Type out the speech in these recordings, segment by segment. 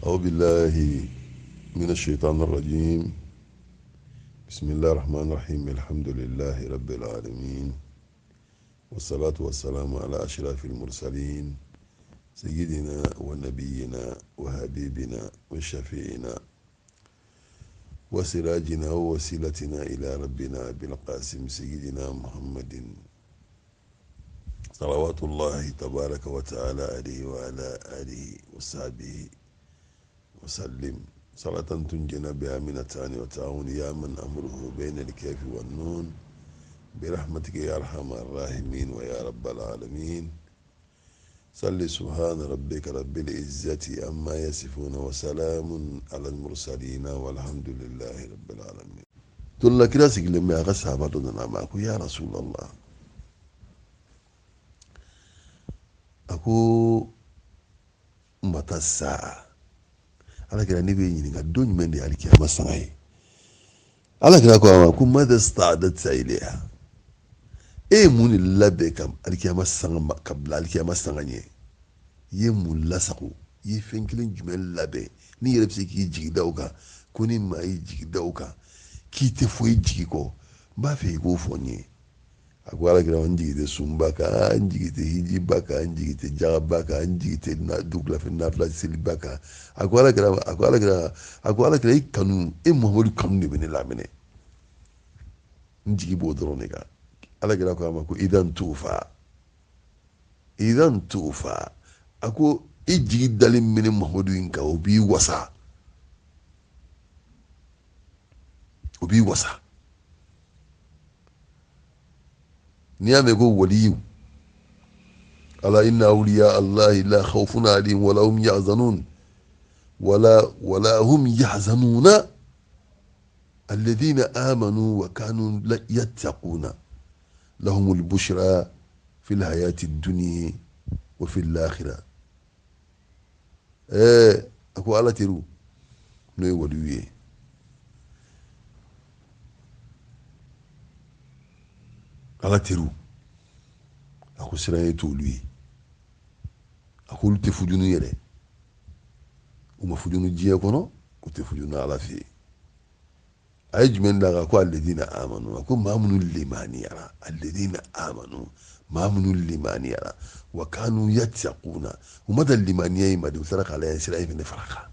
أعوذ بالله من الشيطان الرجيم بسم الله الرحمن الرحيم الحمد لله رب العالمين والصلاة والسلام على أشرف المرسلين سيدنا ونبينا وحبيبنا وشفيعنا وسراجنا ووسيلتنا إلى ربنا بالقاسم سيدنا محمد صلوات الله تبارك وتعالى عليه وعلى آله وصحبه وسلم صلاة تنجنا بها من التعاني والتعاون يا من أمره بين الكاف والنون برحمتك يا أرحم الراحمين ويا رب العالمين صل سبحان ربك رب العزة عما يصفون وسلام على المرسلين والحمد لله رب العالمين don la kira sigilen bɛ a ka sahaba dɔ nana a ma ko ya rasulallah a ko mata saa ala kira ne b'i ɲininka don jumɛn de ye alikiyama sanga ye ala kira ko a ma ko mada sta'dadta ilayha e ye mun de labɛn ka alikiyama sanga ka bila alikiyama sanga ɲɛ i ye mun lasago i ye fɛn kelen jumɛn labɛn n'i yɛrɛ bɛ se k'i jigi da o kan ko ni maa y'i jigi da o kan k'i tɛ foyi jigi kɔ n b'a fɛ i k'o fɔ n ye a ko ala kira n jigi tɛ sunba kan n jigi tɛ hijiba kan n jigi tɛ jagaba kan n jigi tɛ dugulafɛ nafila seliba kan a ko ala kira a ko ala kira a ko ala kira i kanu e muhamadu kanu de bɛ ne laminɛ n jigi b'o dɔrɔn de kan ala kira ko a ma ko idan tufa idan tufa a ko i jigi dalen bɛ ne muhamadu in kan o b'i wasa o b'i wasa n'i y'a mɛn ko waliyu ala inna awliya allahi la khawfun alayhim wala hum yahzanun wala wala hum yahzanuna alladhina amanu wa kanu yattaquna lahumul bushra fil hayati dunya wa fil akhirah ɛɛ a ko ala teriw n'o ye waliyu ye ala teriw a ko siran t'olu ye a ko olu tɛ fujunu yɛrɛ u ma fujunu diɲɛ kɔnɔ u tɛ fujunu ala fɛ yen a ye jumɛn d'a kan ko alladina amanu a ko maa minnu limaniyara alladina amanu maa minnu limaniyara wa kanu yattaquna u ma dan limaniya in ma de u sera ka ala ɲɛ siran in fɛnɛ fara kan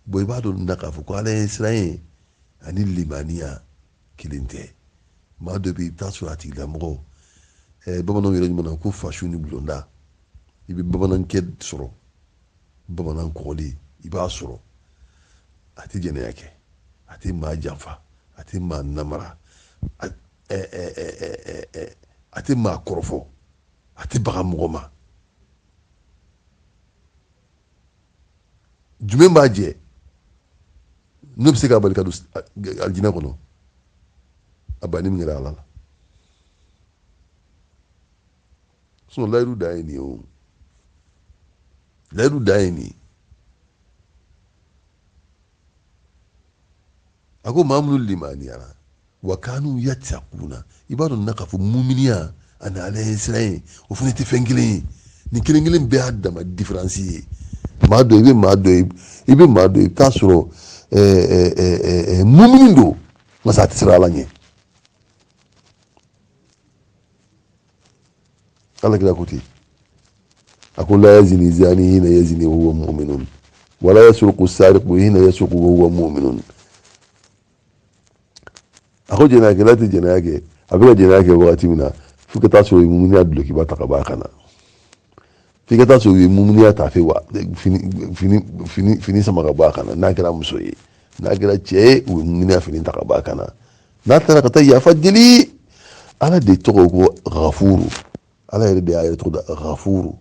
bon i b'a dɔn na k'a fɔ ko ala ɲɛ siran in ani limaniya kelen tɛ maa dɔ bɛ yen i bɛ taa sɔrɔ a tigilamɔgɔ bamananw yɛrɛ ɲuman na ko fasu ni bulonda i bɛ bamanankɛ sɔrɔ bamanan kɔgɔlen i b'a sɔrɔ a tɛ jɛnɛya kɛ a tɛ maa janfa a tɛ maa namara a tɛ maa kɔrɔfɔ a tɛ baga mɔgɔ ma jumɛn b'a jɛ n'o bɛ se k'a bali ka don alijinɛ kɔnɔ a banni min kɛra ala la sinon layidu dan ye nin ye o layidu dan ye nin ye a ko maa minnu limaniyara wa kanu yattaquna i b'a dɔn na k'a fɔ muminiya ani ala ɲɛ siran ye o fana tɛ fɛn kelen ye nin kelen kelen bɛɛ y'a dama différence ye maa dɔ i bɛ maa dɔ i bɛ maa dɔ i bɛ taa sɔrɔ mumini don nka sa a tɛ siran ala ɲɛ ala kira ko ten a ko la yazni zani hina yazni wa huwa mu'minun wala yasruqu sariqu hina yasruqu wa huwa mu'minun a ko jɛnɛyakɛla tɛ jɛnɛya kɛ a bɛ ka jɛnɛya kɛ wagati min na fo ka taa sɔrɔ u ye muminiya dulokiba ta ka bɔ a kan na f'i ka taa sɔrɔ u ye muminiya taafe wa fini fini fini fini sama ka bɔ a kan na n'a kɛra muso ye n'a kɛra cɛ ye u ye muminiya fini ta ka bɔ a kan na n'a taara ka taa yafa deli ala de tɔgɔ ko ghafuru ala yɛrɛ de y'a yɛrɛ tɔgɔ da ghafuru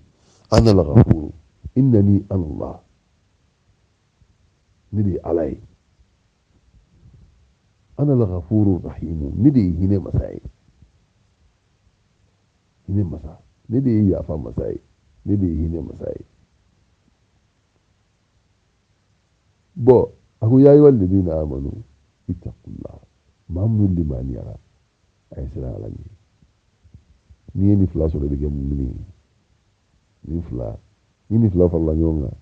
ana la ghafuru innani ana allah ne de ye ala ye ana la ghafuru rahimu ne de ye hinɛ masa ye hinɛ masa ne de ye yafa masa ye ne de ye hinɛ masa ye bɔn a ko ya ayyuha alladina amanu ittaqullah maa minnu limaniyara a ye siran ala ɲɛ n'i ye nin fila sɔrɔ i bɛ kɛ mumini ye nin fila ni nin fila farala ɲɔgɔn kan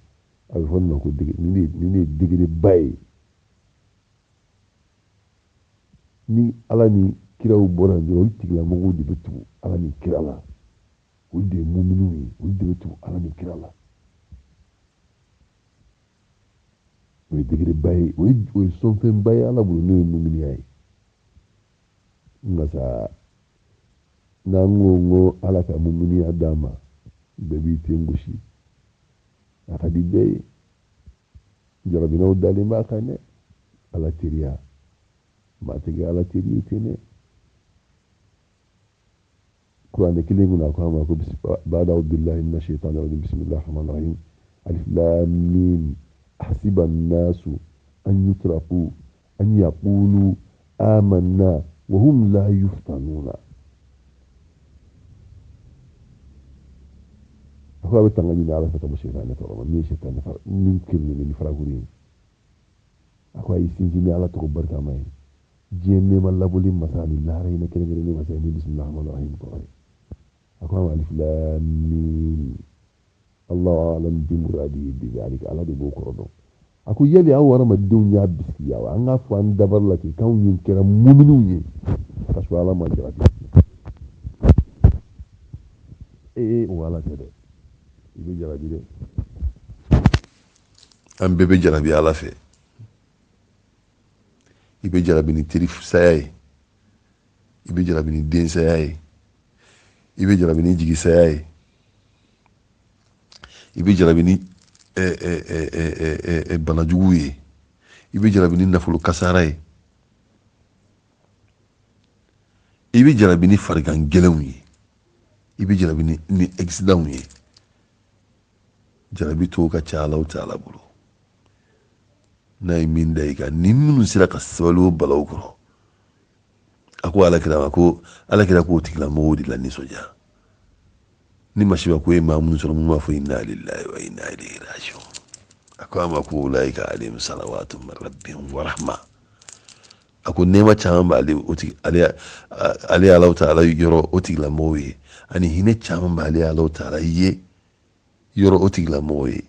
A bɛ fɔ nin ma ko nin de ye degereba ye. Ni Ala ni kiraw bɔra yen dɔrɔn, olu tigilamɔgɔw de bɛ tugu Ala ni kira la. Olu de ye muminiw ye, olu de bɛ tugu Ala ni kira la. O ye degereba ye, o ye sɔnfɛnba ye Ala bolo, n'o ye muminiya ye. Nka sa, n'an ko n ko Ala ka muminiya d'an ma, bɛɛ b'i ten gosi. A ka di bɛɛ ye. Jarabinaw dalen b'a kan dɛ. Ala teriya, maa tɛ kɛ Ala teri ye ten dɛ. Kuranɛ kelen kunna, a ko a ma ko ba'da a'udhu billahi minash shaitani rajim, bismillahir rahmanir rahim, alif lam mim, ahasiba an-nasu an yutraku an yaqulu amanna wa hum la yuftanuna. A ko a bɛ tanga ɲini Ala fɛ ka bɔ sɛtanɛ tɔɔrɔ ma, min ye sɛtanɛ fara min kirinnen ni farakuru ye. A ko a y'i sinsin ni Ala tɔgɔ barikama ye, diɲɛ nɛɛma labɔli masa ani lahara hinɛ kɛrɛnkɛrɛnnen masa ye, ni bisimilahi rahmani rahim kɔrɔ ye. A ko a ma alif lam mim, Allahu a'lam bi muradihi bi dhalika, Ala de b'o kɔrɔ dɔn. A ko yali aw hadamadenw y'a bisigiya wa an k'a fɔ an dabari la ten k'anw ye kɛra muminiw ye ka sɔrɔ Ala m'an jarabi? Ee, o Ala tɛ dɛ, i bɛ jarabi dɛ. An bɛɛ bɛ jarabi Ala fɛ. I bɛ jarabi ni teri saya ye, i bɛ jarabi ni den saya ye, i bɛ jarabi ni jigi saya ye, i bɛ jarabi ni banajugu ye, i bɛ jarabi ni nafolo kasara ye, i bɛ jarabi ni farigan gɛlɛnw ye, i bɛ jarabi ni accidentw ye. Jarabi tɔw ka ca Ala taala bolo. N'a ye min da i kan, ni minnu sera ka sabali o balaw kɔrɔ, a ko Ala kira ma ko Ala kira k'o tigilamɔgɔw de la nisɔndiya. Ni masiba ko ye maa minnu sɔrɔ, minnu b'a fɔ inna lillahi wa inna ilayhi rajiun, a ko a ma ko ulaika alayhim salawatu min rabbihim wa rahma. A ko nɛɛma caman b'ale o tigi, ale ale Alahu taala yɔrɔ o tigilamɔgɔw ye, ani hinɛ caman b'ale Alahu taala ye yɔrɔ o tigilamɔgɔw ye.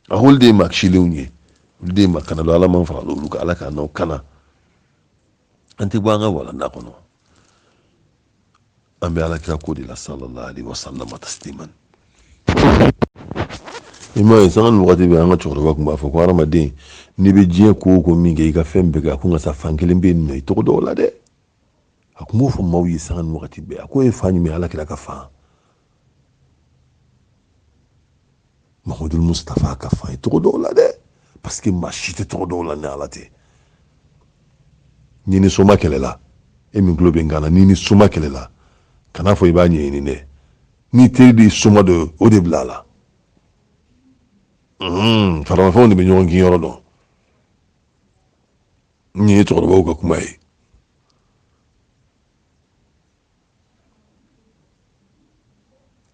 A ko olu de ye maa kisilenw ye, olu de ye maa kana don. Ala m'an fara olu kan, Ala k'an n'aw kana. An tɛ bɔ an ka walanda kɔnɔ, an bɛ Ala kira ko de la, sallallahu alaihi wa sallam tasliman. I m'a ye, sanga ni wagati bɛ, an ka cɛkɔrɔba tun b'a fɔ ko hadamaden, n'i bɛ diɲɛ ko o ko min kɛ, i ka fɛn bɛɛ kɛ, a ko nka sa, fan kelen bɛ yen nɔ, i tɔgɔ dɔw la dɛ. A tun b'o fɔ maaw ye sanga ni wagati bɛɛ. A k'o ye fan jumɛn? Ala kira ka fan, Mahamadu Mustafa ka fan ye tɔgɔ dɔw la dɛ, parce que maa si tɛ tɔgɔ dɔw la ni Ala tɛ. N'i ni soma kɛlɛla, e min tulo bɛ n kan na, n'i ni soma kɛlɛla, kan'a fɔ i b'a ɲɛɲini dɛ. N'i teri de ye soma dɔ ye, o de bila a la. Faramafɛnw de bɛ ɲɔgɔn kin yɔrɔ dɔn. Nin ye cɛkɔrɔbaw ka kuma ye.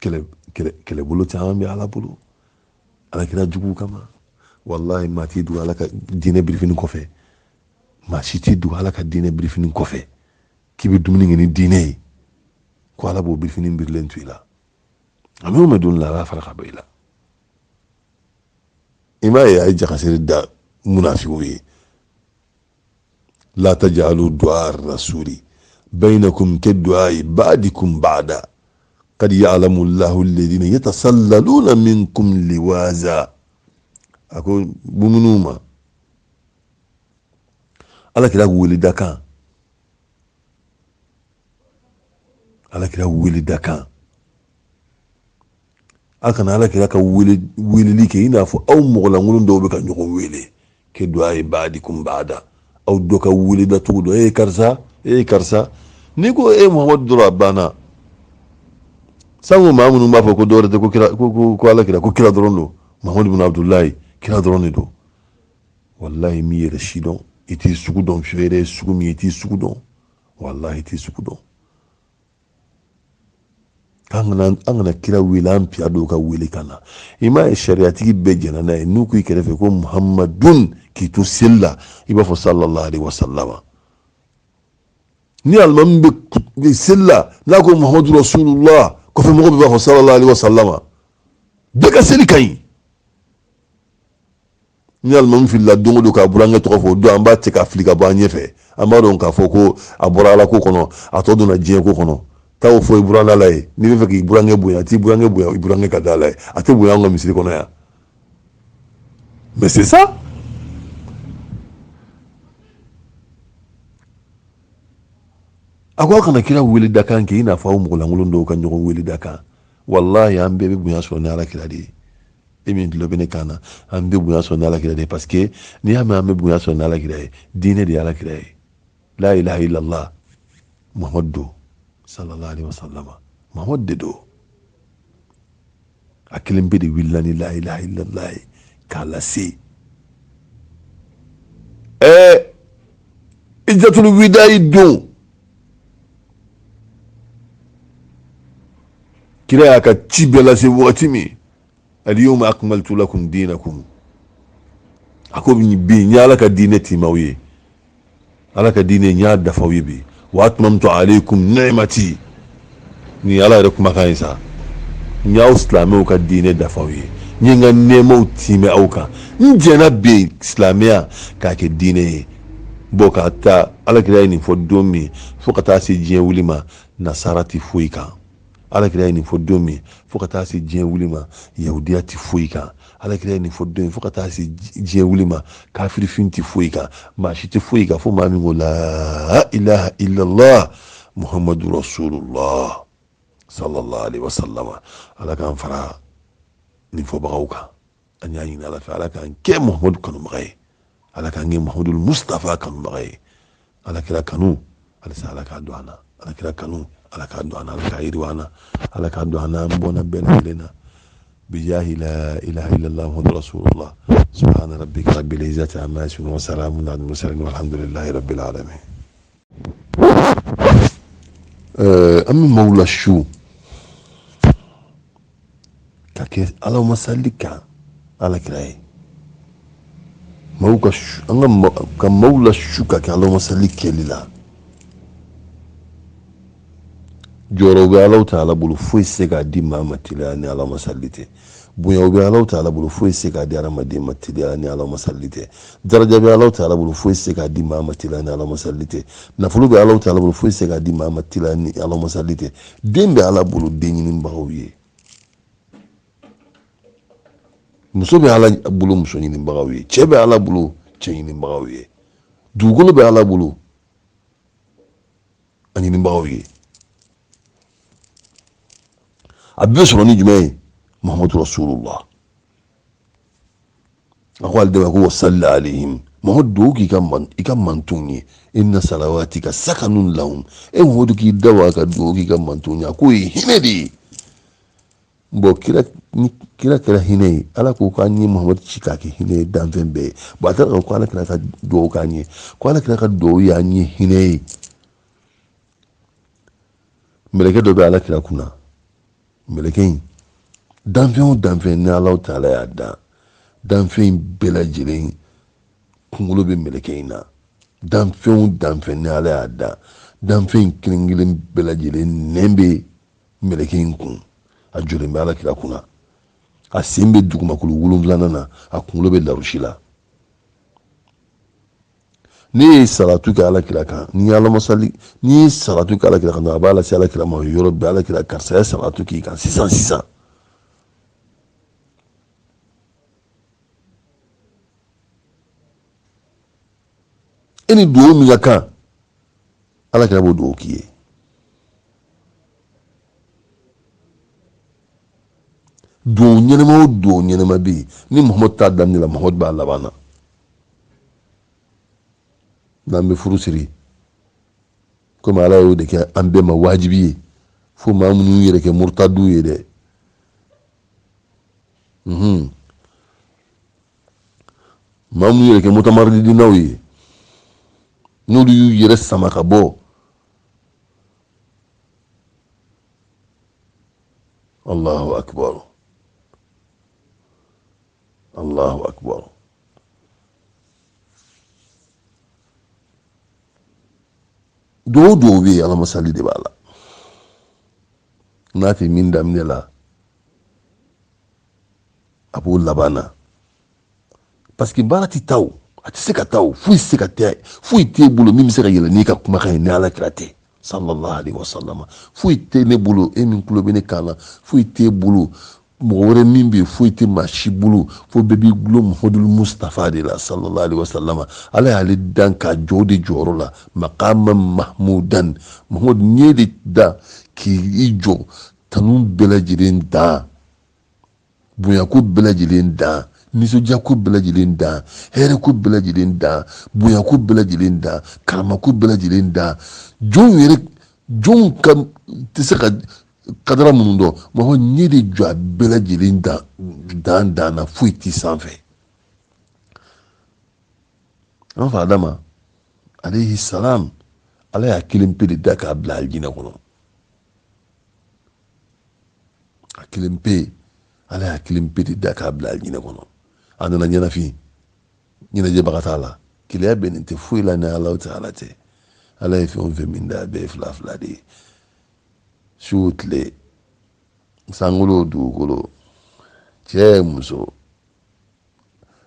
Kɛlɛbolo caman bɛ Ala bolo Ala kira juguw kama. Walahi, maa t'i dogo Ala ka diinɛ birifini kɔfɛ. Maa si t'i dogo Ala ka diinɛ birifini kɔfɛ k'i bɛ dumuni kɛ ni diinɛ ye, ko Ala b'o birifini birilen to i la. A mɛn o mɛn, don la a b'a fara ka bɔ i la. I m'a ye, a ye jakaseri da munafigiw ye: la tajalu du'a rasuli bainakum ke du'a ba'dikum ba'da qad ya'lamu Allahu alladhina yatasallaluna minkum liwaza. A ko muminu ma, Ala kira wele da kan, Ala kira wele da kan, a kana Ala kira ka weleli kɛ i n'a fɔ aw mɔgɔlankolon dɔw bɛ ka ɲɔgɔn wele, ke du'a ba'dikum ba'da, aw dɔ ka wele da cogo dɔ, e ye karisa, e ye karisa. N'i ko e Muhamadu dɔrɔn, a banna. Sango maa minnu b'a fɔ ko dɔwɛrɛ tɛ, ko kira, ko Ala kira, ko kira dɔrɔn don, Muhamadu bin Abudulayi, kira dɔrɔn de don. Walahi, m'i yɛrɛ si dɔn, i t'i sugu dɔn fiyewu. I yɛrɛ ye sugu min ye, i t'i sugu dɔn. Walahi, i t'i sugu dɔn. An kana kira wele an piya dɔw ka wele kan na. I m'a ye, sariyatigi bɛɛ jɛnna n'a ye. N'u ko i kɛrɛfɛ ko Muhamadun, k'i to seli la, i b'a fɔ sallallahu alaihi wasallam. Ni alimami bɛ seli la, n'a ko Muhamadu rasulullah, kɔfɛ mɔgɔ bɛɛ b'a fɔ sallallahu alaihi wasallam. Bɛɛ ka seli ka ɲi. Ni alimami filila don o don k'a burankɛ tɔgɔ fɔ, o don an b'a cɛ k'a fili ka bɔ an ɲɛfɛ. An b'a dɔn k'a fɔ ko a bɔra ala ko kɔnɔ, a tɔ donna diɲɛ ko kɔnɔ. Taa o fɔ i buranna la ye. N'i bɛ fɛ k'i burankɛ bonya, t'i burankɛ bonya i burankɛ ka da la ye. A tɛ bonya an ka misiri kɔnɔ yan. Mais c'est ça. A ko aw kana kira wele dakan kɛ i n'a fɔ aw mɔgɔlankolon dɔw ka ɲɔgɔn wele dakan. Walahi, an bɛɛ bɛ bonya sɔrɔ ni ala kira de ye. E min tulo bɛ ne kan na, an bɛ bonya sɔrɔ ni ala kira de ye, parce que n'i y'a mɛn an bɛ bonya sɔrɔ ni ala kira ye, diinɛ de ye ala kira ye. La ilaha illallah Muhammadu don, sallallahu alaihi wasallam, Muhammadu de don. A kelen pe de wulila ni la ilaha illallah ye k'a lase. Hijjatul widayi don, kira y'a ka ci bɛɛ lase wagati min, aliyawma akmaltu lakum dinakum, a ko bi n ye ala ka diinɛ timɛ aw ye, ala ka diinɛ n y'a dafa aw ye bi, wa atmamtu alaykum ni'mati. Nin ala yɛrɛ kumakan ye sa. N y'aw silamɛw ka diinɛ dafa aw ye, n ye n ka nɛɛmaw timɛ aw kan, n jɛnna bi silamɛya k'a kɛ diinɛ ye. Bɔn, k'a ta alakira ye nin fɔ don min fo ka taa se diɲɛ wuli ma, nasara tɛ foyi kan. Alakira ye nin fɔ don min fo ka taa se diɲɛ wuli ma, yahudiya tɛ foyi kan. Alakira ye nin fɔ don min fo ka taa se diɲɛ wuli ma, kafirifin tɛ foyi kan. Maa si tɛ foyi kan fo maa min ko la ilaha illallah muhammadu rasulullah sallallahu alaihi wasallam. Ala k'an fara nin fɔbagaw kan. An y'a ɲini ala fɛ, ala k'an kɛ muhammadu kanubaga ye, ala k'an kɛ muhammadu mustafa kanubaga ye. Ala kira kanu halisa, ala k'a don an na. Ala kira kanu, ala k'a don an na, ala k'a yiriwa an na, ala k'a don an na, an bɔnna bɛɛ lajɛlen na. Bijahi la ilaha illallah muhammadu rasulullah. Subhana rabbika rabbil izzati amma yasifun wa salamun alal mursalin walhamdulillahi rabbil alamin. An bɛ maaw lasu ka kɛ alahuma sali kan ala kira ye. Maaw ka an ka maaw lasu ka kɛ alahuma sali kɛli la. Jɔyɔrɔ bɛ Alahu taala bolo, foyi tɛ se k'a di maa ma teliya ni alahuma sali tɛ. Bonyaw bɛ Alahu taala bolo, foyi tɛ se k'a di hadamaden ma teliya ni alahuma sali tɛ. Daraja bɛ Alahu taala bolo, foyi tɛ se k'a di maa ma teliya ni alahuma sali tɛ. Nafolo bɛ Alahu taala bolo, foyi tɛ se k'a di maa ma teliya ni alahuma sali tɛ. Den bɛ Ala bolo den ɲinibagaw ye. Muso bɛ Ala bolo muso ɲinibagaw ye. Cɛ bɛ Ala bolo cɛ ɲinibagaw ye. Dugukolo bɛ Ala bolo a ɲinibagaw ye. A bɛɛ sɔrɔ ni jumɛn ye? Muhammadu rasulullah. A ko ale de ma ko wasalli alayhim, Muhammadu, dugawu k'i ka man, i ka mantonw ye. Inna salawatika sakanun lahum. E Muhammadu, k'i da wa ka dugawu k'i ka mantonw ye, a k'o ye hinɛ de ye. Bɔn, kira ni kira kɛra hinɛ ye, Ala ko k'an ye Muhammadu ci k'a kɛ hinɛ ye danfɛn bɛɛ ye. Bɔn, a taara ko Ala kira ka dugawu k'an ye, ko Ala kira ka dugawu y'an ye hinɛ ye. Mɛlɛkɛ dɔ bɛ Ala kira kunna. Mɛlɛkɛ in, danfɛn o danfɛn ni Alahu taala y'a dan, danfɛn in bɛɛ lajɛlen kunkolo bɛ mɛlɛkɛ in na. Danfɛn o danfɛn ni Ala y'a dan, danfɛn in kelen kelen bɛɛ lajɛlen nɛn bɛ mɛlɛkɛ in kun. A jɔlen bɛ Ala kira kunna, a sen bɛ dugumakolo wolonfilanan na, a kunkolo bɛ larusi la. Ne ye salatu kɛ Ala kira kan, ni ye alamasali, n'i ye salatu kɛ Ala kira kan, a b'a lase Ala kira ma o yɔrɔ bɛɛ. Ala kira, karisa ye salatu k'i kan sisan sisan. E ni dugawu min ka kan, Ala kira b'o dugawu k'i ye. Dugawu ɲɛnama o dugawu ɲɛnama bɛ yen, ni Muhamadu t'a daminɛ la, Muhamadu b'a laban na. N'an bɛ furu siri, komi Ala y'o de kɛ an bɛɛ ma wajibi ye, fo maa minnu y'u yɛrɛ kɛ murutadiw ye dɛ. Maa minnu yɛrɛ kɛ mutamaridinaw ye, n'olu y'u yɛrɛ sama ka bɔ Allahu akbar, Allahu akbar. Dugawu dugawu bɛ yen, alamasali de b'a la. N'a tɛ min daminɛ la, b'o laban na. Parce que baara tɛ taa o, a tɛ se ka taa o, foyi tɛ se ka taa, foyi t'e bolo min bɛ se ka yɛlɛ n'i ka kumakan ye ni ala kira tɛ, sallallahu alaihi wasallam. Foyi tɛ ne bolo, e min tulo bɛ ne kan na, foyi t'e bolo, mɔgɔ wɛrɛ min bɛ yen, foyi tɛ maa si bolo, fo bɛɛ b'i gulon Muhamadu Mustafa de la, sallallahu alaihi wasallam. Ala y'ale dan k'a jɔ o de jɔyɔrɔ la, maqama mahmudan. Muhamadu, n y'e de dan k'i jɔ tanu bɛɛ lajɛlen dan, bonyako bɛɛ lajɛlen dan, nisɔndiyako bɛɛ lajɛlen dan, hɛrɛko bɛɛ lajɛlen dan, bonyako bɛɛ lajɛlen dan, karamako bɛɛ lajɛlen dan. Jɔnw yɛrɛ, jɔnw ka tɛ se ka kadara minnu dɔn, mɔgɔ n y'e de jɔ a bɛɛ lajɛlen dan dan dan na, foyi t'i sanfɛ. An fa Adama alayhi salam, Ala y'a kelen pe de da k'a bila alijinɛ kɔnɔ. A kelen pe, Ala y'a kelen pe de da k'a bila alijinɛ kɔnɔ. A nana ɲɛnafin, ɲɛnajɛbaga t'a la, keleya bɛ nin tɛ foyi la ni Alahu taala tɛ. Ala ye fɛn o fɛn min da, a bɛɛ ye fila fila de ye. Su tile, sankolo dugukolo, cɛ muso,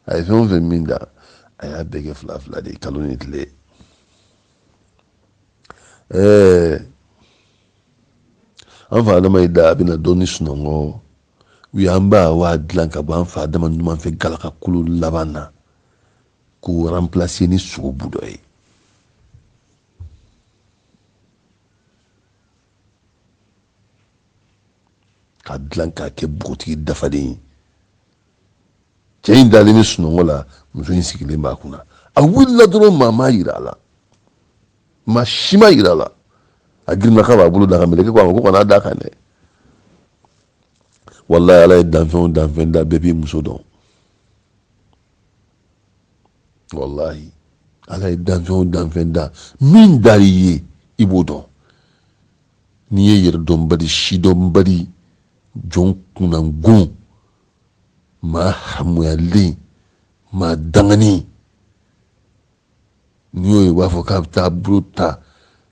a ye fɛn o fɛn min da, a y'a bɛɛ kɛ fila fila de ye, kalo ni tile. An fa Adama ye da, a bɛna dɔɔni sunɔgɔ, u y'an ba Awa dilan ka bɔ an fa Adama numan fɛ galakakolo laban na, k'o remplacer ni sogobu dɔ ye. K'a dilan k'a kɛ npogotigi dafalen ye. Cɛ in dalen bɛ sunɔgɔ la, muso in sigilen b'a kunna. A wulila dɔrɔn, maa m'a yira a la, maa si m'a yira a la. A girinna k'a b'a bolo d'a kan, mɛlɛkɛ ko a ma ko kan'a d'a kan dɛ. Walayi, Ala ye danfɛn o danfɛn da, bɛɛ b'i muso dɔn. Walahi, Ala ye danfɛn o danfɛn da, min dar'i ye, i b'o dɔn. N'i ye yɛrɛdɔnbali, sidɔnbali, jɔn kunnangon, maa hamuyalen, maa dangani, n'i y'o ye, u b'a fɔ k'a bɛ taa bolo ta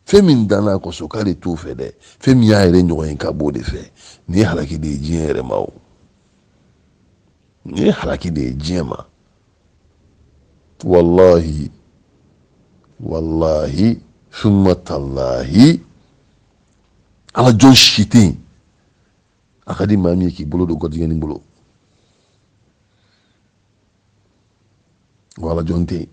fɛn min danna a kosɔn, k'ale t'o fɛ dɛ, fɛn min y'a yɛrɛ ɲɔgɔn ye, k'a b'o de fɛ. Nin ye halaki de ye diɲɛ yɛrɛ ma o, nin ye halaki de ye diɲɛ ma. Walahi, walahi, summa talahi, ala jɔn si tɛ yen a ka di maa min ye k'i bolo don gɔrijigɛni bolo. Wa ala jɔn tɛ yen,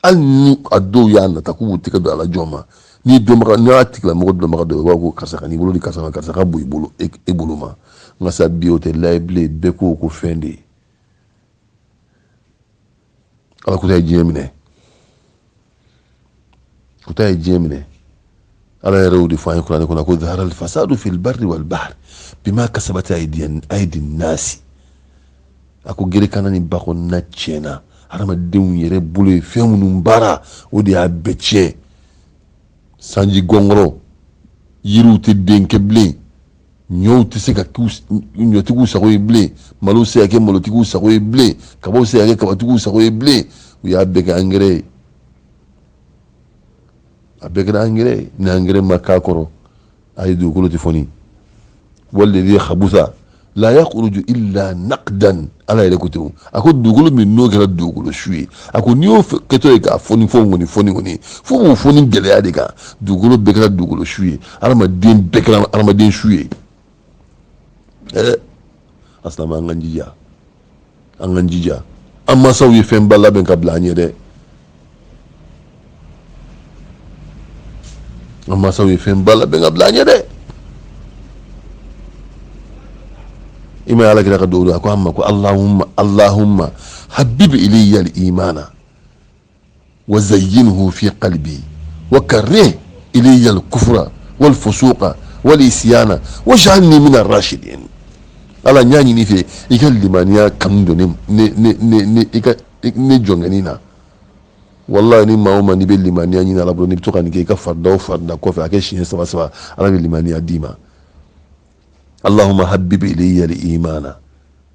hali ni a dɔw y'a nata k'u b'u tɛgɛ don ala jɔn ma, ni dɔnbaga, n'i y'a tigilamɔgɔ dɔnbaga dɔ ye, u b'a fɔ ko karisa ka n'i bolo di karisa ma, karisa ka bon i bolo, e bolo ma. Nka sa bi o tɛ layi bilen, bɛɛ ko ko fɛn de ye. Ala kuta ye diɲɛ minɛ, kuta ye diɲɛ minɛ. Ala yɛrɛ y'o de fɔ an ye kuranɛ kɔnɔ ko zahara al-fasadu fil barri wal bahri bima kasabat aydi nasi. A ko gerekana ni bakɔnɔna tiɲɛna, hadamadenw yɛrɛ bolo ye fɛn minnu baara, o de y'a bɛɛ tiɲɛ. Sanji gɔngɔrɔ, yiriw tɛ den kɛ bilen, ɲɔw tɛ se ka k'u ɲɔtigiw sago ye bilen, malow tɛ se ka kɛ malotigiw sago ye bilen, kabaw tɛ se ka kɛ kabatigiw sago ye bilen. U y'a bɛɛ kɛ angɛrɛ ye, a bɛɛ kɛra angɛrɛ ye. Ni angɛrɛ ma k'a kɔrɔ, a ye dugukolo tɛ fɔni. Walladhi khabusa la yakhruju illa naqdan. Ala yɛrɛ ko ten, a ko dugukolo min n'o kɛra dugukolo su ye, a ko n'i y'o kɛtɔ ye k'a fɔni fɛnw kɔni fɔni kɔni, fo b'o fɔni gɛlɛya de kan. Dugukolo bɛɛ kɛra dugukolo su ye, hadamaden bɛɛ kɛra hadamaden su ye. A silamɛ, an k'an jija, an k'an jija. An mansaw ye fɛnba labɛn ka bila an ɲɛ dɛ. An mansaw ye fɛnba labɛn ka bila an ɲɛ dɛ. I ma Ala kira ka dugawu, a ko an ma ko Allahumma, Allahumma habib ilayya al-imana wa zayyinhu fi qalbi wa karrih ilayya al-kufra wal fusuqa wal isyana waj'alni min ar-rashidin. Ala, n y'a ɲini i fɛ, i ka limaniya kanu don ne ne ne ne i ka ne jɔnkɛnin na. Wallahi, ni maa o maa n'i bɛ limaniya ɲini Ala bolo, n'i bɛ to ka nin kɛ i ka farida o farida kɔfɛ, a kɛ siɲɛ saba saba, Ala bɛ limaniya d'i ma. Allahumma habib ilayya al-imana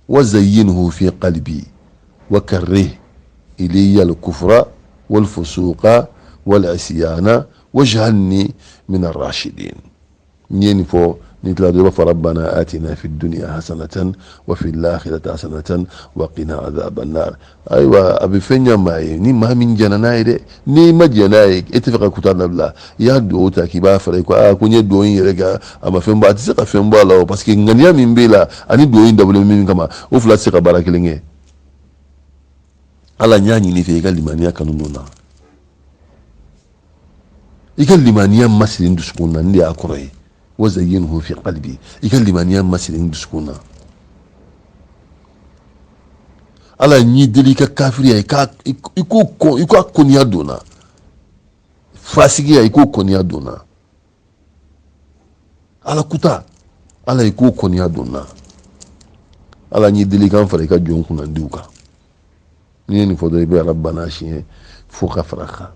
wa zayyinhu fi qalbi wa karrih ilayya al-kufra wal fusuqa wal isyana waj'alni min ar-rashidin. N'i ye nin fɔ N'i tilala dɔrɔn, i b'a fɔ rabbana atina fi dunya hasanatan wa fil akhirati hasanatan wa qina adhaban nar. Ayiwa, a bɛ fɛn ɲɛ maa ye ni maa min jɛnna n'a ye dɛ. N'i ma jɛn n'a ye, e tɛ fɛ ka kuta dabila, i y'a dugawu ta k'i b'a fara i ko aa ko n ye dugawu in yɛrɛ kɛ, a ma fɛn bɔ, a tɛ se ka fɛn bɔ a la o, parce que ŋaniya min b'e la ani dugawu in dabɔlen min kama, o fila tɛ se ka baara kelen kɛ. Ala, n y'a ɲini i fɛ, i ka limaniya kanu don n na, i ka limaniya masiri n dusukun na. Nin de y'a kɔrɔ ye, wa zayyinhu fi qalbi, i ka limaniya masiri n dusukun na. Ala, n y'i deli, i ka kafiriya, i ka i k'o kɔn, i k'a kɔniya don n na, fasigiya, i k'o kɔniya don n na, ala kuta, Ala, i k'o kɔniya don n na. Ala, n y'i deli, i ka n fara i ka jɔn kunnandiw kan. N'i ye nin fɔ dɔrɔn, i bɛ rabbana siɲɛ fo ka fara kan,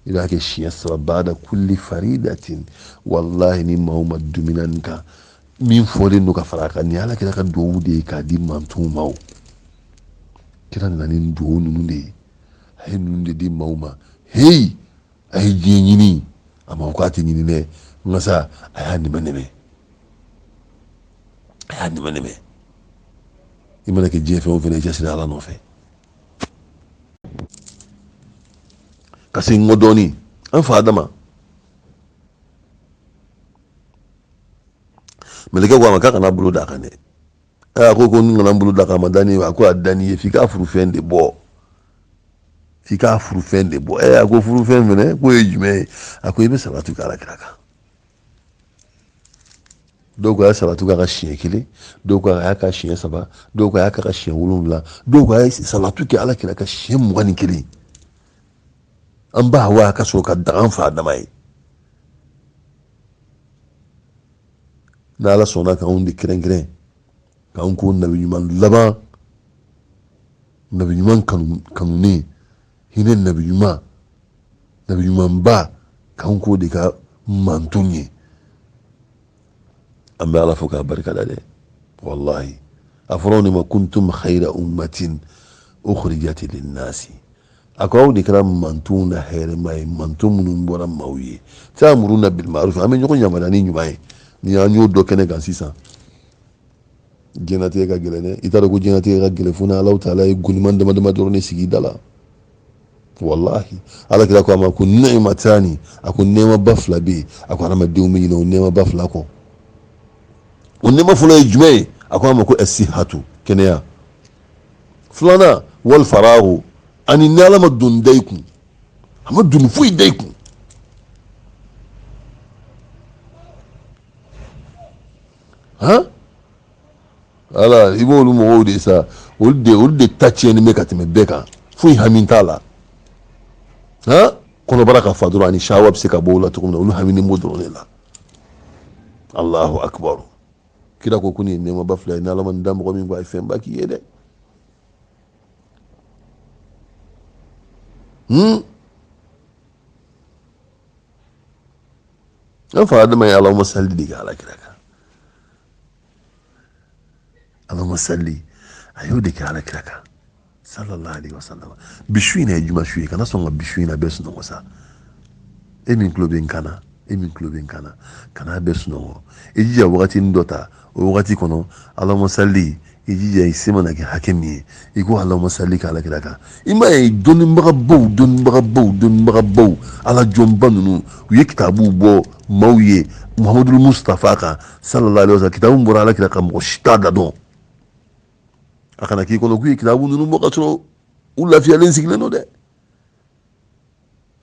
i b'a kɛ siɲɛ saba bada kulli faridatin. Walahi, ni maa o maa dumina nin kan, min fɔlen don ka fara a kan, nin Ala kira ka duwawu de ye k'a di mantonw ma. O kira nana ni duwawu ninnu de ye, a ye ninnu de di maaw ma. Heyi, a ye diɲɛ ɲini, a ma ko a tɛ ɲini dɛ, nka sa a y'a nɛmɛ nɛmɛ, a y'a nɛmɛ nɛmɛ. I mana kɛ diɲɛ fɛn o fɛn na, i cɛsiri Ala nɔfɛ. Ka segin kɔ dɔɔnin, an fa Adama, mɛlɛkɛ ko a ma k'a kana bolo d'a kan dɛ. A ko n kana n bolo d'a kan, a ma da ne ye. A ko a dan'i ye, f'i k'a furufɛn de bɔ, f'i k'a furufɛn de bɔ. A ko furufɛn fɛnɛ k'o ye jumɛn ye? A ko i bɛ salatu kɛ Ala kira kan. Dɔw ko a ye salatu k'a kan siɲɛ kelen, dɔw ko a y'a k'a siɲɛ saba, dɔw ko a y'a k'a kan siɲɛ wolonwula, dɔw ko a ye salatu kɛ Ala kira kan siɲɛ 21. An ba Hawa ka sɔrɔ ka daga an fa Adama ye. N'Ala sɔnna k'anw de kɛrɛnkɛrɛn, k'anw ko nabi ɲuman laban, nabi ɲuman kanunen, hinɛ nabi ɲuman, nabi ɲumanba, k'anw k'o de ka manton ye. An bɛ Ala fo k'a barika da dɛ. Walahi, a fɔra anw de ma kuntum khayra ummatin ukhrijat linnasi. A ko aw de kɛra mantonw na hɛrɛma ye, manton minnu bɔra maaw ye. Ta'muruna bil ma'ruf, an bɛ ɲɔgɔn yamaruya ni ɲuman ye. Ni an y'o dɔ kɛnɛ kan sisan, diɲɛlatigɛ ka gɛlɛn dɛ. I t'a dɔn ko diɲɛlatigɛ ka gɛlɛn fo n'Alahu taala ye goniman dama dama dɔrɔn de sigi i da la. Walahi, Ala kira ko a ma ko ni'matani, a ko nɛɛmaba fila bɛ yen, a ko hadamadenw bɛ ɲinɛ o nɛɛmaba fila kɔ. O nɛɛma fɔlɔ ye jumɛn ye? A ko a ma ko asihatu, kɛnɛya. Filanan, wal farahu, ani ni Ala ma doni da i kun, a ma doni foyi da i kun. Han, ala, i b'olu mɔgɔw de sa, olu de ta tiɲɛni bɛ ka tɛmɛ bɛɛ kan, foyi hami t'a la. Han, kɔnɔbara ka fa dɔrɔn ani shawa bɛ se ka bɔ o la cogo min na, olu haminen b'o dɔrɔn de la. Allahu akbar. Kira ko nin ye nɛɛmaba fila ye, ni Ala ma nin da mɔgɔ min ko, a ye fɛnba k'i ye dɛ. An fa Adama ye Allahumma salli de kɛ Ala kira kan. Allahumma salli, a y'o de kɛ Ala kira kan sallallahu alaihi wasallam. Bi su in na ye juma su ye, kana sɔn ka bi su in na bɛɛ sunɔgɔ sa. E min tulo bɛ n kan na, e min tulo bɛ n kan na, kana bɛɛ sunɔgɔ. I jija wagatinin dɔ ta, o wagati kɔnɔ Allahumma salli, i jija i se mana kɛ hakɛ min ye, i ko Allahumma salli k'Ala kira kan. I m'a ye dɔnnibagabaw, dɔnnibagabaw, dɔnnibagabaw, Ala jɔnba ninnu, u ye kitabuw bɔ maaw ye Muhamadul Mustafa kan sallallahu alaihi wasallam. Kitabu min bɔra Ala kira kan, mɔgɔ si t'a da dɔn. A kana k'i kɔnɔ k'u ye kitabu ninnu bɔ ka sɔrɔ u lafiyalen sigilen don dɛ.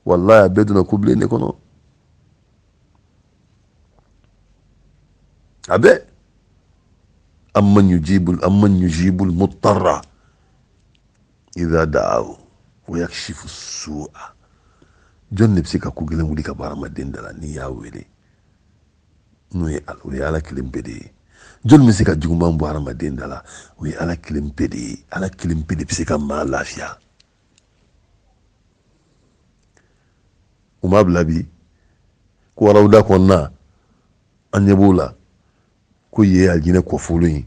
Walahi, a bɛɛ donna kobilen de kɔnɔ. A bɛɛ amman yujibul mutarra idha da'ahu wa yakshifu su'a. Jɔn de bɛ se ka ko gɛlɛn wuli ka bɔ hadamaden da la n'i y'a wele? N'o ye Ala, o ye Ala kelen pe de ye. Jɔn bɛ se ka juguman bɔ hadamaden da la? O ye Ala kelen pe de ye. Ala kelen pe de bɛ se ka maa lafiya. U m'a bila bi ko arawuda kɔnɔna, an ɲɛ b'o la ko yen ye alijinɛ kɔfolo ye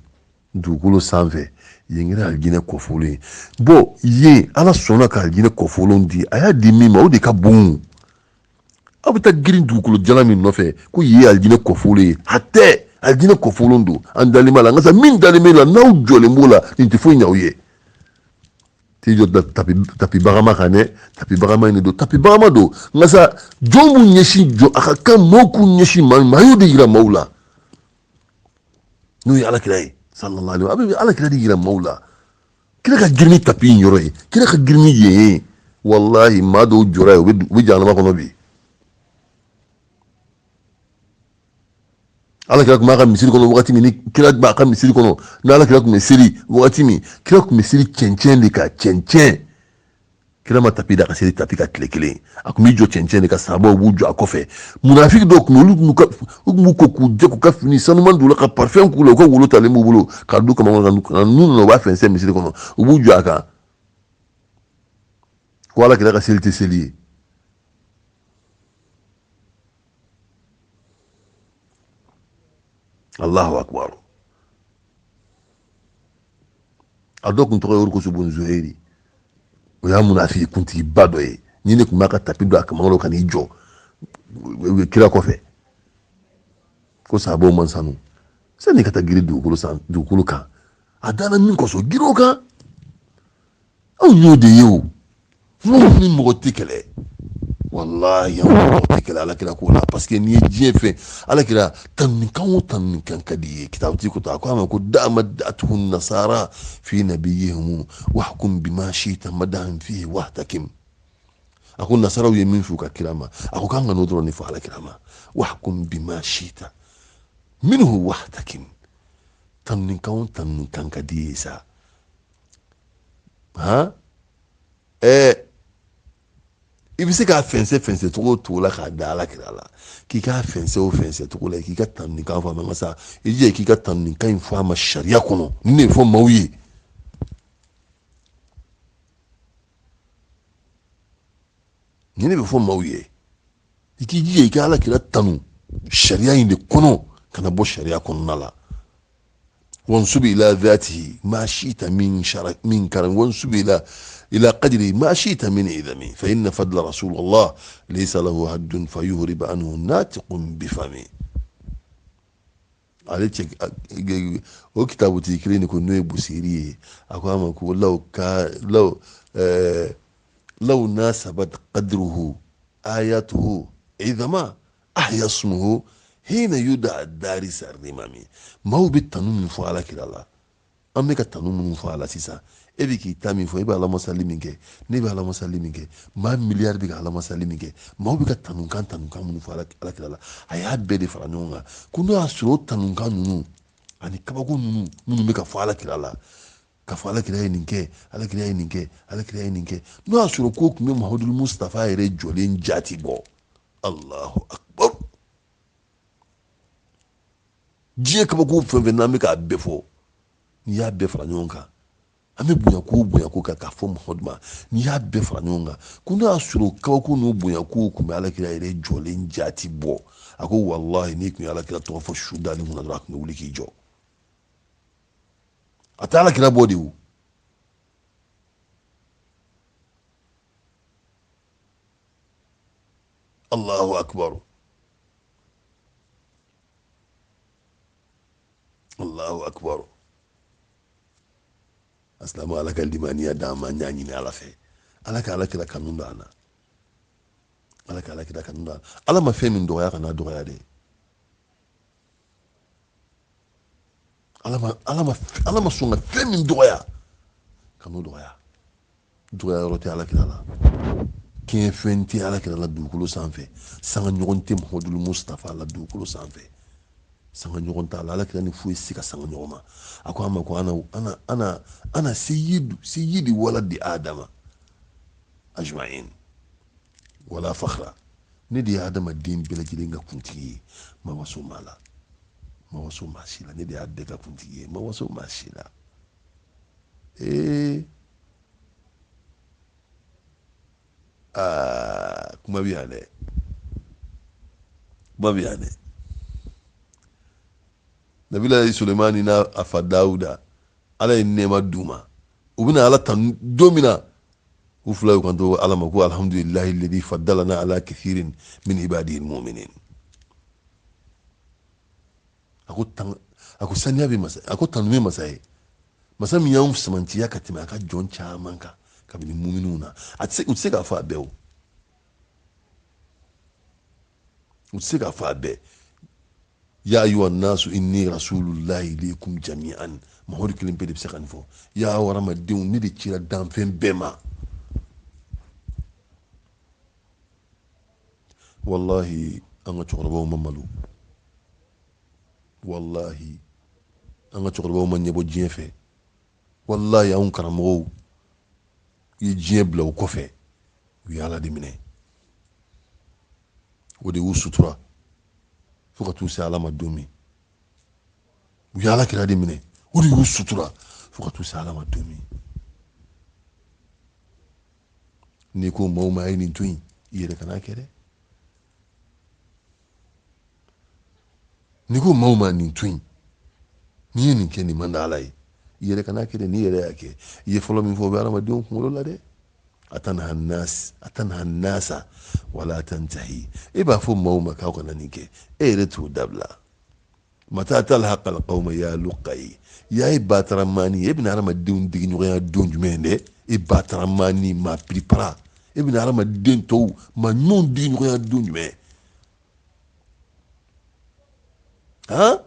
dugukolo sanfɛ, yen kɛra alijinɛ kɔfolo ye. Bɔn, yen Ala sɔnna ka alijinɛ kɔfolo di, a y'a di min ma, o de ka bon. Aw bɛ taa girin dugukolo jalan min nɔfɛ ko yen ye alijinɛ kɔfolo ye, a tɛ. Alijinɛ kɔfolon don, an dalen b'a la. Nka sa min dalen b'e la, n'aw jɔlen b'o la, nin tɛ foyi ɲɛ aw ye. T'i jɔ tapi bagama kan dɛ, tapi bagama in de don, tapi bagama don. Nka sa jɔn b'u ɲɛsin jɔn, a ka kan maaw k'u ɲɛsin maa min ma, a y'o de yira maaw la, n'o ye alakira ye sallallahu alaihi wa sallam. A bɛ alakira de yira maaw la. Kira ka girin ni tapi in yɔrɔ ye, kira ka girin ni yen ye. Walahi, maa dɔw jɔra yen, u bɛ jahanama kɔnɔ bi. Ala kira tun b'a ka misiri kɔnɔ wagati min, ni kira b'a ka misiri kɔnɔ, ni ala kira tun bɛ seli wagati min, kira tun bɛ seli cɛncɛn de kan, cɛncɛn. Kira ma tapi da ka seli tapi kan tile kelen. A tun b'i jɔ cɛncɛn de kan, sahabaw b'u jɔ a kɔfɛ. Munafiki dɔw tun bɛ, olu tun ka, u tun b'u ko k'u jɛ, k'u ka fini sanuman don u la, ka parfɛn k'u la, u ka wolo talen b'u bolo k'a don kaman kɔnɔ, ka n'u nana u b'a fɛnsɛn misiri kɔnɔ, u b'u jɔ a kan ko ala kira ka seli tɛ seli ye. Allahu akbar. A dɔ tun tɔgɔ ye Urukusu bun Zuheri, o y'a munafiki kuntigiba dɔ ye. Ni ne tun b'a ka tapi don a kaman kɔnɔ ka n'i jɔ kira kɔfɛ ko sahabaw man sanu, sani ka taa girin dugukolo san dugukolo kan, a danna min kosɔn, girin o kan. Anw y'o de ye o. Anw ni mɔgɔ tɛ kɛlɛ, walahi, anw ni mɔgɔ tɛ kɛlɛ alakira ko la, parce que n'i ye diɲɛ fɛn alakira tanukan o tanukan ka di ye, kitabutigi ko a ko a ma ko da ma datuhu nasara fi nabiyihim wahkum bima shita madahan fihi wahtakim. A ko nasaraw ye min f'u ka kira ma, a ko k'an ka n'o dɔrɔn de fɔ alakira ma, wahkum bima shita minhu wahtakim. Tanukan o tanukan ka di ye sa, han, i bɛ se k'a fɛnsɛ fɛnsɛ cogo o cogo la k'a da ala kira la, k'i k'a fɛnsɛ o fɛnsɛ cogo la, k'i ka tanukan fɔ a ma. Nka sa i jija k'i ka tanukan in fɔ a ma sariya kɔnɔ, nin de fɔ maaw ye. Nin de bɛ fɔ maaw ye. I k'i jija i ka ala kira tanu sariya in de kɔnɔ, kana bɔ sariya kɔnɔna la. Wansubi ila dhatihi ma shita min shara min karam, wansubi ila qadri ma shita min idami, fa inna fadla rasulullah laysa lahu haddun fa yuhrib anhu natiqun bifami. Ale cɛ o kitabutigi kelen de ko, n'o ye Busiri ye, a ko a ma ko law ka law law nasabat qadruhu ayatuhu idama ahya ismuhu hina yuda darisa rimami. Maaw bɛ tanu min fɔ ala kira la, an bɛ ka tanu minnu fɔ a la sisan, e bɛ k'i ta min fɔ, e bɛ alamasali min kɛ, ne bɛ alamasali min kɛ, maa miliyari bɛ ka alamasali min kɛ, maaw bɛ ka tanukan tanukan minnu fɔ ala kira la, a y'a bɛɛ de fara ɲɔgɔn kan ko n'o y'a sɔrɔ o tanukan ninnu ani kabako ninnu minnu bɛ ka fɔ ala kira la, ka fɔ ala kira ye nin kɛ, ala kira ye nin kɛ, ala kira ye nin kɛ, n'o y'a sɔrɔ k'o tun bɛ Muhamadu Mustafa yɛrɛ jɔlen jati bɔ. Allahu akbar. Diɲɛ kabako fɛn fɛn n'an bɛ k'a bɛɛ fɔ, n'i y'a bɛɛ fara ɲɔgɔn kan, an bɛ bonya ko bonya ko kan k'a fɔ Muhamadu ma, n'i y'a bɛɛ fara ɲɔgɔn kan ko n'o y'a sɔrɔ kabako n'o bonya ko tun bɛ alakira yɛrɛ jɔlen jati bɔ, a ko walahi, n'i tun ye alakira tɔgɔ fɔ su dalen kunna dɔrɔn, a tun bɛ wuli k'i jɔ. A tɛ alakira bɔ de o. Allahu akbar, Allahu akbar. Asilamu, ala ka limaniya d'an ma. N y'a ɲini ala fɛ, ala ka ala kira kanu don an na, ala ka ala kira kanu don an na. Ala ma fɛn min dɔgɔya, kana dɔgɔya dɛ. Ala ma sɔn ka fɛn min dɔgɔya, kan'o dɔgɔya. Dɔgɔya yɔrɔ tɛ ala kira la, kɛɲɛ fɛn tɛ ala kira la dugukolo sanfɛ, sanga ɲɔgɔn tɛ Muhamadu Mustafa la dugukolo sanfɛ, sanga ɲɔgɔn t'a la. Ala kira ni foyi si ka sanga ɲɔgɔn ma. A ko a ma ko ana ana ana ana sayyidu sayyidi waladi adama ajma'in wala fakhra. Ne de ye adamaden bɛɛ lajɛlen ka kuntigi ye, ma waso maa la, ma waso maa si la. Ne de y'a bɛɛ ka kuntigi ye, ma waso maa si la. Ee, aa, kuma bɛ yan dɛ, kuma bɛ yan dɛ. Nabila Sulemani n'a a fa Dawuda, ala ye nɛɛma d'u ma. U bɛna ala tanu don min na, u fila y'u kanto ala ma ko alhamdulilahi ladi faddalana ala kathirin min ibadihi almu'minin. A ko tan, a ko saniya bɛ masa, a ko tanu bɛ masa ye, masa min y'anw samantiya ka tɛmɛ a ka jɔn caman kan kabini muminuw na. A tɛ se, u tɛ se k'a fɔ a bɛɛ o, u tɛ se k'a fɔ a bɛɛ. Ya ayuha nasu inni rasulullahi ilaykum jami'an, Mamadu kelen pe de bɛ se ka nin fɔ. Ya hadamadenw, ne de cira danfɛn bɛɛ ma. Wallahi an ka cɛkɔrɔbaw ma malo, wallahi an ka cɛkɔrɔbaw ma ɲɛbɔ diɲɛ fɛ, wallahi anw karamɔgɔw ye diɲɛ bila u kɔfɛ, u ye Ala de minɛ, o de y'u sutura fo ka t'u se Ala ma don min. U ye Ala kira de minɛ, o de y'u sutura fo ka t'u se Ala ma don min. N'i ko maaw ma a ye nin to yen, i yɛrɛ kan'a kɛ dɛ. N'i ko maaw ma nin to yen, n'i ye nin kɛ nin man di Ala ye, i yɛrɛ kan'a kɛ dɛ. N'i yɛrɛ y'a kɛ, i ye fɔlɔ min fɔ o bɛ hadamadenw kunkolo la dɛ. Atanha nas, atanha nasa wala tantahi. E b'a fɔ maaw ma k'aw kana nin kɛ, e yɛrɛ t'o dabila. Mata talhaqa alqawma ya luqayi, ya e bataramani, e bɛna hadamadenw digi ɲɔgɔnya don jumɛn dɛ? E bataramani, maa piripara, e bɛna hadamaden tɔw maa ɲumanw digi ɲɔgɔnya don jumɛn? Han,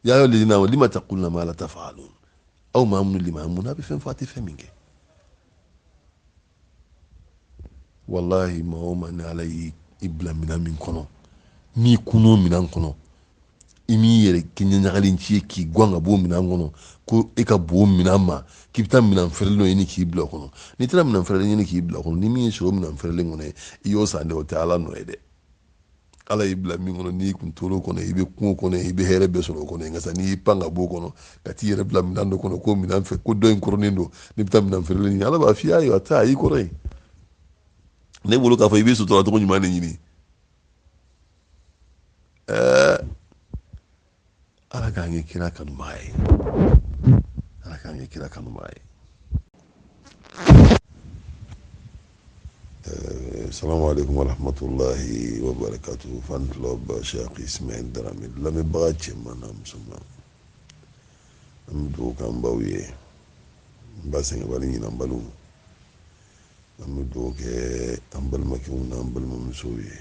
ya ayyuha alladhina amanu lima taquluna ma la taf'alun. Aw maa minnu limaniya, mun na a bɛ fɛn fɔ a tɛ fɛn min kɛ? Walahi maa o maa ni Ala y'i bila minɛn min kɔnɔ, n'i kunn'o minɛn kɔnɔ, i m'i yɛrɛ kɛ ɲaɲagalenci ye k'i gwan ka bɔ o minɛn kɔnɔ, ko e ka bon o minɛn ma, k'i bɛ taa minɛn fɛrɛlen dɔ ɲini k'i bila o kɔnɔ. N'i taara minɛn fɛrɛlen ɲini k'i bila o kɔnɔ, ni min y'i sɔrɔ o minɛn fɛrɛlen kɔnɔ, i y'o san dɛ, o tɛ Ala nɔ ye dɛ. Ala y'i bila min kɔnɔ, n'i kun tor'o kɔnɔ, i bɛ kungo kɔnɔ, i bɛ hɛrɛ bɛɛ sɔrɔ o kɔnɔ. Nka sa n'i y'i pan ka b'o kɔnɔ ka t'i yɛrɛ bila minɛn dɔ kɔnɔ, ko minɛn fɛ, ko dɔ in kɔrɔnen don, n'i bɛ taa minɛn fɛrɛlen ɲini, Ala b'a f'i ye, ayiwa taa, a y'i kɔrɔ yen. Ne bolo k'a fɔ i bɛ sutura cogo ɲuman de ɲini. Ala k'an kɛ kira kanubaga ye, Ala k'an kɛ kira kanubaga ye. Salamu alaikum wa rahmatullahi wa barakatuhu. Fan club Cheikh Ismail Darame, lamɛnbaga cɛman n'a musoman, an bɛ dugawu k'an baw ye, n ba sɛgɛnbali ɲinanbaliw. An bɛ dugawu kɛ an balimakɛw n'an balimamusow ye.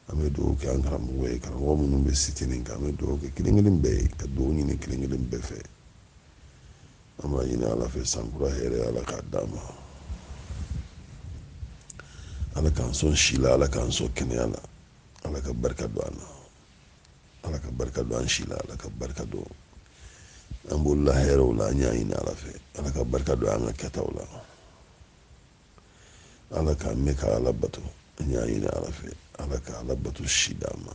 An bɛ dugawu kɛ an karamɔgɔ ye, karamɔgɔ minnu bɛ site nin kan, an bɛ dugawu kɛ kelen kelen bɛɛ ye, ka dugawu ɲini kelen kelen bɛɛ fɛ. An b'a ɲini Ala fɛ, san kura hɛrɛ Ala k'a d'an ma, Ala k'an sɔn si la, Ala k'an sɔn kɛnɛya la, Ala ka barika don an na, Ala ka barika don an si la, Ala ka barika don an bolola hɛrɛw la. An y'a ɲini Ala fɛ, Ala ka barika don an ka kɛtaw la, Ala k'an mɛn ka Ala bato. An y'a ɲini Ala fɛ, Ala ka Ala bato si d'an ma,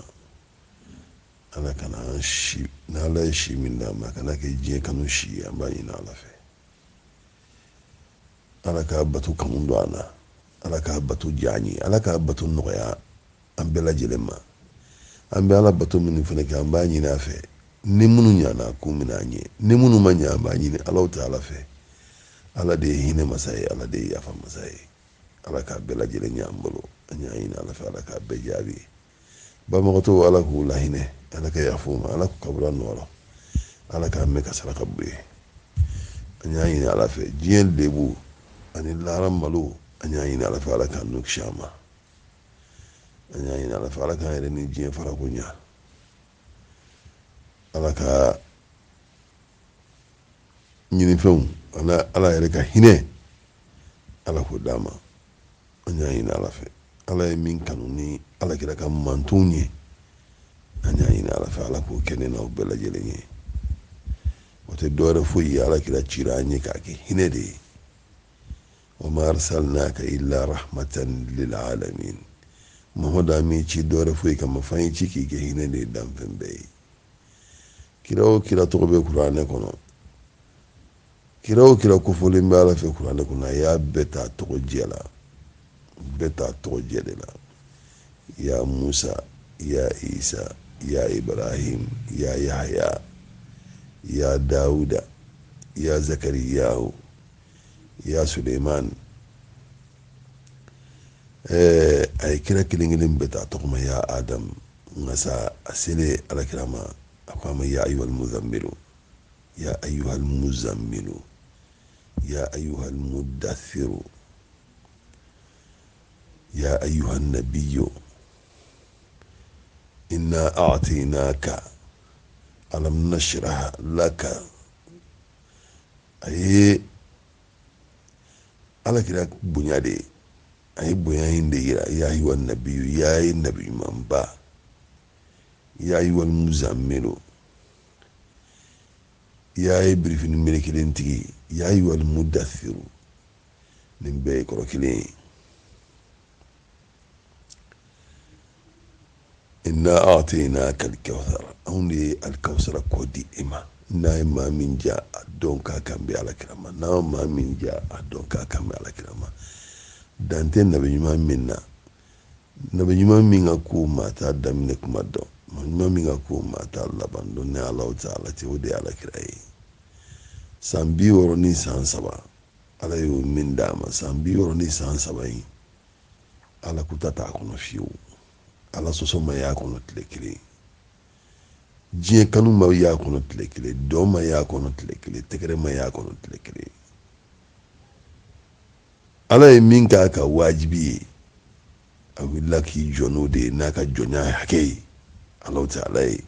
Ala kana an si, n'Ala ye si min d'an ma, a kana kɛ diɲɛ kanu si ye. An b'a ɲini Ala fɛ, Ala k'a bato kanu don an na, Ala k'a bato diya an ye, Ala k'a bato nɔgɔya an bɛɛ lajɛlen ma. An bɛ Ala bato minnu fana kɛ, an b'a ɲini a fɛ, ni minnu ɲana k'u minɛ an ye, ni minnu ma ɲa, an b'a ɲini Alahu taala fɛ. Ala de ye hinɛ masa ye, Ala de ye yafa masa ye. Ala k'a bɛɛ lajɛlen ɲɛ an bolo. An y'a ɲini Ala fɛ, Ala k'a bɛɛ jaabi. Banbagatɔw, Ala k'u lahinɛ, Ala ka yafa u ma, Ala k'u kabura nɔɔrɔ, Ala k'an mɛn ka saraka bɔ ye. An y'a ɲini Ala fɛ, diɲɛ lebu ani lahara malo, an y'a ɲini Ala fɛ, Ala k'an n'u kisi a ma. An y'a ɲini Ala fɛ, Ala k'an yɛrɛ ni diɲɛ farako ɲa, Ala ka ɲinifɛnw, Ala yɛrɛ ka hinɛ, Ala k'o d'an ma. An y'a ɲini Ala fɛ, Ala ye min kanu ni Ala kira ka mantonw ye, an y'a ɲini Ala fɛ, Ala k'o kɛ ne n'aw bɛɛ lajɛlen ye. O tɛ dɔwɛrɛ foyi ye, Ala kira cira an ye k'a kɛ hinɛ de ye. Wa ma arsalnaka illa rahmatan lil alamin. Muhamadu, an m'i ci dɔwɛrɛ foyi kama, f'an y'i ci k'i kɛ hinɛ de ye danfɛn bɛɛ ye. Kira o kira tɔgɔ bɛ kuranɛ kɔnɔ, kira o kira kofɔlen bɛ Ala fɛ kuranɛ kɔnɔ, a y'a bɛɛ ta tɔgɔ jɛ la, bɛɛ ta tɔgɔ jɛ de la. Ya Musa, ya Isa, ya Ibrahim, ya Yahya, ya Dawuda, ya Zakariyahu, ya Suleiman. A ye kira kelen kelen bɛɛ ta tɔgɔ ma, ya Adam. Nka sa, a selen alakira ma, a ko a ma: ya ayyuhal muzammilu, ya ayyuhal muzammilu, ya ayyuhal muddathiru, ya ayyuhan nabiyyu inna a'tainaka alam nashrah laka. A ye alakira bonya de ye, a ye bonya in de yira: ya ayyuhan nabiyyu, ya ye nabi ɲumanba, ya ayyuhal muzammilu, ya ye birifini melekelentigi, ya ayyuhal mudathiru. Nin bɛɛ ye kɔrɔ kelen ye. Inna a'tainaka al-kawthar, anw de ye alikawusara kɔ di e ma. N'a ye maa min diya, a dɔn k'a kan bɛ alakira ma. N'a ma maa min diya, a dɔn k'a kan bɛ alakira ma. Dan tɛ nabi ɲuman min na, nabi ɲuman min ka ko maa t'a daminɛ kuma dɔn, maa ɲuman min ka ko maa t'a laban dɔn ni Alahu taala cɛ, o de ye alakira ye. San 63, Ala y'o min d'a ma, san 63 in, Ala kuta t'a kɔnɔ fiyewu, Ala sɔsɔ ma y'a kɔnɔ tile kelen, diɲɛ kanu ma y'a kɔnɔ tile kelen, dɔn ma y'a kɔnɔ tile kelen, tɛgɛrɛ ma y'a kɔnɔ tile kelen. Ala ye min k'a ka wajibi ye, a wulila k'i jɔ n'o de ye, n'a ka jɔnya hakɛ ye Alahu taala ye,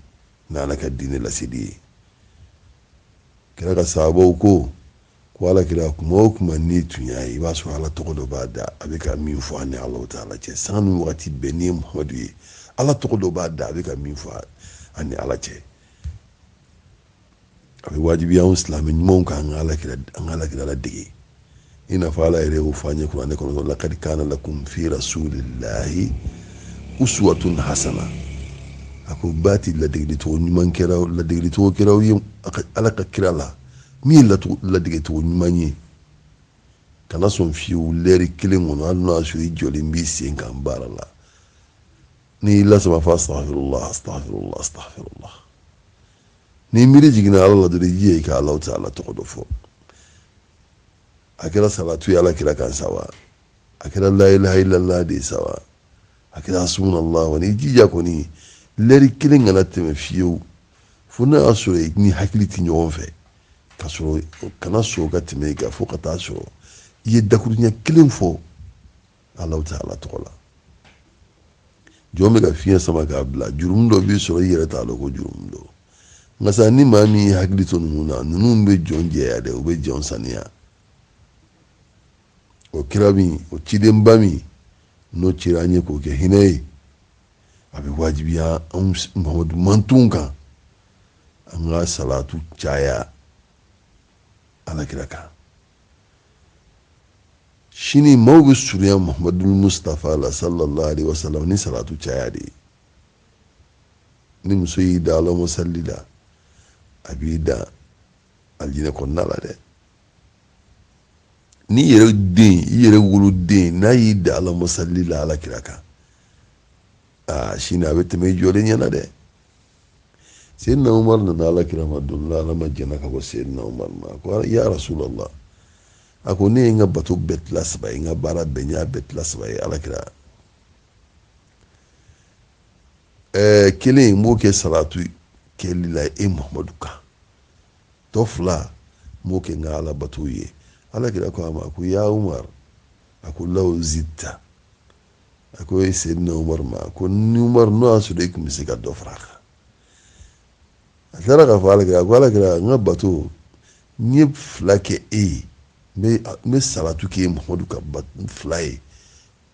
n'Ala ka diinɛ laseli ye. Kira ka sahabaw ko ala kira, kuma o kuma n'i tun y'a ye, i b'a sɔrɔ Ala tɔgɔ dɔ b'a da, a bɛ ka min fɔ a ni Alahu taala cɛ. Sanga ni wagati bɛɛ, n'i ye Muhamadu ye, Ala tɔgɔ dɔ b'a da, a bɛ ka min fɔ a ni Ala cɛ. A bɛ wajibiya anw silamɛ ɲumanw kan, an ka ala kira ladege, i n'a fɔ Ala yɛrɛ y'o fɔ an ye kuranɛ kɔnɔ: lakad kana lakum fi rasulillahi uswatun hasana. A ko baati ladegelicogo ɲuman kɛra, ladegelicogo kɛra aw ye Ala ka kira la, min ye ladegecogo ɲuman ye. Kana sɔn fiyewu, lɛri kelen kɔnɔ, hali n'o y'a sɔrɔ i jɔlen b'i sen kan baara la, n'i lasama fɔ astaghfirullah, astaghfirullah, astaghfirullah. N'i miiri jiginna Ala la dɔrɔn, i jija i ka Alahu taala tɔgɔ dɔ fɔ. A kɛra salatu ye Ala kira kan sa wa, a kɛra la ilaha illallah de ye sa wa, a kɛra hasbunallah wa, n'i jija kɔni, lɛri kelen kana tɛmɛ fiyewu, fo n'a y'a sɔrɔ i ni hakili tɛ ɲɔgɔn fɛ, ka sɔrɔ kana sɔn ka tɛmɛ i kan fo ka taa sɔrɔ i ye dakuruɲɛ kelen fɔ Alahu taala tɔgɔ la. Jɔn bɛ ka fiɲɛ sama k'a bila, jurumu dɔ b'i sɔrɔ, i yɛrɛ t'a dɔn ko jurumu don. Nka sa, ni maa min y'i hakili to ninnu na, ninnu bɛ jɔn jɛya dɛ, u bɛ jɔn saniya. O kira min, o cidenba min n'o cira an ye k'o kɛ hinɛ ye, a bɛ wajibiya anw Muhamadu mantonw kan, an ka salatu caya alakira kan. Sini maaw bɛ surunya Muhamadu Mustafa la sallallahu alaihi wasallam ni salatu caya de ye. Ni muso y'i da Allahumma salli la, a b'i da alijinɛ kɔnɔna la dɛ. N'i yɛrɛ den, i yɛrɛ woloden, n'a y'i da Allahumma salli la ala kira kan, aa, sini a bɛ tɛmɛ i jɔlen ɲɛna dɛ. Seyidina Umar nana ala kira ma don la, Ala ma jɛnna ka bɔ Seyidina Umar ma. A ko: ya Rasulallah, a ko ne ye n ka bato bɛɛ tila saba ye, n ka baara bɛɛ, n y'a bɛɛ tila saba ye, ala kira. Kelen, n b'o kɛ salatu kɛli la e Muhamadu kan, tɔ fila, n b'o kɛ n ka ala bato ye. Ala kira ko a ma ko: ya Umar, a ko law zidta. A ko e Seyidina Umar ma ko ni Umar, n'o y'a sɔrɔ e tun bɛ se ka dɔ fara a kan. A tilara k'a fɔ ala kira ko: ala kira, n ka bato, n ye fila kɛ e ye, n bɛ salatu kɛ e Muhamadu ka fila ye,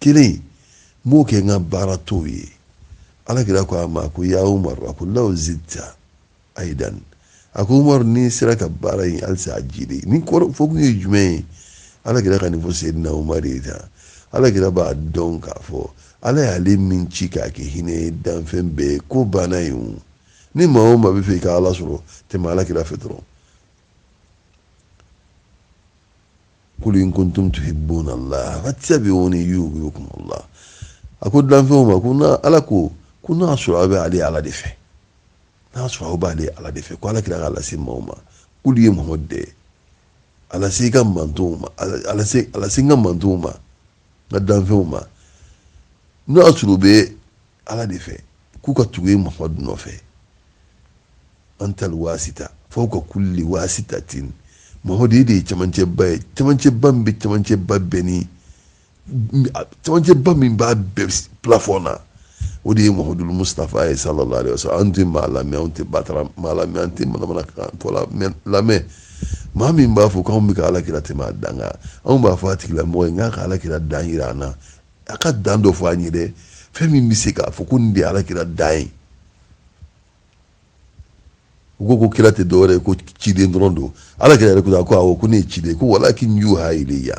kelen, n b'o kɛ n ka baara tɔw ye. Ala kira ko a ma ko: ya Umar, a ko law zidta aidan. A ko Umar, n'i sera ka baara in halisa a jidi. Nin kɔrɔ fɔkun ye jumɛn ye? Ala kira ka nin fɔ Seyidina Umar ye tan, ala kira b'a dɔn k'a fɔ Ala y'ale min ci k'a kɛ hinɛ ye danfɛn bɛɛ ye, ko banna yen o. Ni maa o maa bɛ fɛ i ka Ala sɔrɔ, tɛmɛ ala kira fɛ dɔrɔn. Qul in kuntum tuhibbuna Allah fattabi'uni yuhbibkum Allah. A ko danfɛnw ma ko n'a Ala ko n'a sɔrɔ aw bɛ ale Ala de fɛ, n'a sɔrɔ aw b'ale Ala de fɛ, ko ala kira k'a lase maaw ma, k'olu ye Muhamadu de ye, a lase i ka mantonw ma, a lase n ka mantonw ma, n ka danfɛnw ma. N'o y'a sɔrɔ u bɛ Ala de fɛ, k'u ka tugu e Muhamadu nɔfɛ, antal wasita fawka kulli wasitatin, Muhamadu e de ye camancɛba ye, camancɛba min bɛ camancɛba bɛɛ ni camancɛba min b'a bɛɛ plafond na, o de ye Muhamadu Mustafa ye sallallahu alaihi wasallam. An tɛ maa lamɛn, anw tɛ batara maa lamɛn, an tɛ manamanakan fɔla lamɛn. Maa min b'a fɔ k'anw bɛ ka Ala kira tɛmɛ a dan kan, anw b'a fɔ a tigilamɔgɔ ye k'a ka Ala kira dan yira an na, a ka dan dɔ fɔ an ye dɛ, fɛn min bɛ se k'a fɔ ko nin de ye Ala kira dan ye. U ko ko kira tɛ dɔwɛrɛ ye ko ciden dɔrɔn don. Ala kira yɛrɛ ko ko awɔ, ko ne ye ciden, ko walakin yuha ilayya.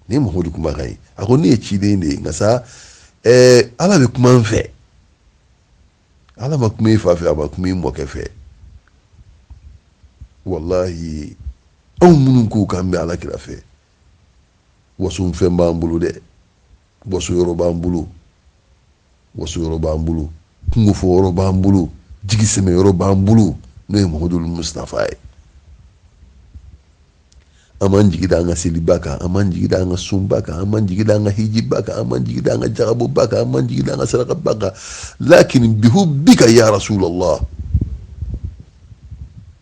Nin ye Muhamadu kumakan ye. A ko ne ye ciden de ye, nka sa Ala bɛ kuma n fɛ. Ala ma kuma i fa fɛ, a ma kuma i mɔkɛ fɛ. Walahi, anw minnu ko k'an bɛ Ala kira fɛ, wasofɛn b'an bolo dɛ, waso yɔrɔ b'an bolo, waso yɔrɔ b'an bolo, kunko fɔ yɔrɔ b'an bolo, jigi sɛmɛ yɔrɔ b'an bolo, n'o ye Muhamadu Mustafa ye. An b'an jigi da an ka seliba kan, an b'an jigi da an ka sunba kan, an b'an jigi da an ka hijiba kan, an b'an jigi da an ka jakaboba kan, an b'an jigi da an ka sarakaba kan. Lakin bihubbika ya Rasulallah,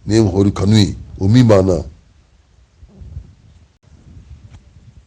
nin ye Muhamadu kanu ye, o min b'an na.